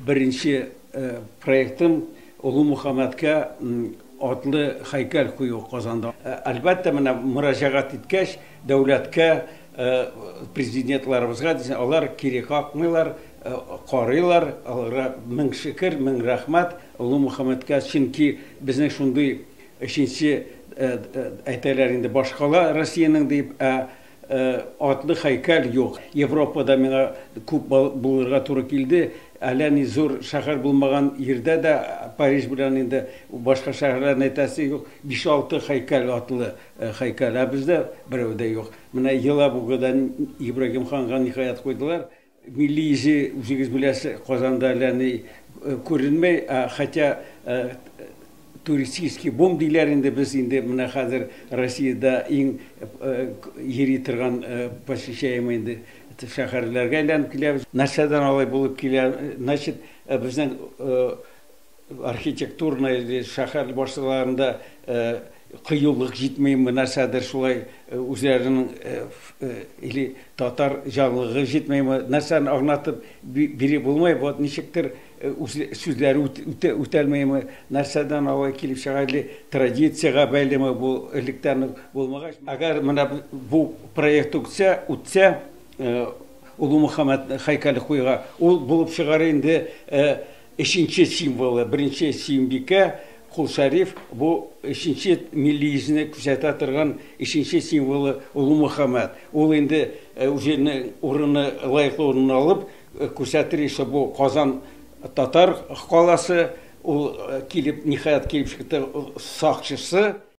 Беренче проектым Олы Мөхәммәткә атлы һәйкәл кую Казанда. Әлбәттә, менә мөрәҗәгать иткәч, дәүләткә, президентларыбызга дисәң, алар кире какмыйлар, карыйлар, аларга мең шөкер, мең рәхмәт Олы Мөхәммәткә, чөнки безнең шундый өченче әйтәләр инде башкала Россиянең дип, ә атлы һәйкәл юк. Европада миңа күп булырга туры килде. Әллә ни зур шәһәр булмаган җирдә дә, Париж белән инде башка шәһәрләрне әйтәсе юк, биш-алты һәйкәл атлы һәйкәл. Ә бездә берәү дә юк. Менә Елабугада Ибраһим ханга ниһаять куйдылар. Милли йөзе, үзегез беләсез, Казанда әллә ни күренмәй, ә хотя туристический бум диләр инде, без инде менә хәзер Россиядә иң йөри торган посещаемый инде шәһәрләргә әйләнеп киләбез. Нәрсәдән алай булып килә? Значит, безнең архитектурный шәһәр башларында кыюлык җитмиме, нәрсәдер шулай үзләренең или татар җанлыгы җитмиме, нәрсәне аңлатып биреп булмый, вот ничектер сүзләре үтәлмиме, нәрсәдән алай килеп чыга, или традициягә бәйлеме бу электән үк булмагач. Әгәр менә бу проект үтсә, үтсә, Улу Мөхәммәд һәйкәле куйга, ул булып чыгар инде өченче символы, беренче Сөембикә, Кол Шәриф, бу өченче милли йөзне күрсәтә торган өченче символы Олы Мөхәммәд. Ул инде үзенең урыны, лаеклы урынын алып, күрсәтер ише бу Казан татар каласы, ул килеп, ниһаять килеп чыкты сакчысы.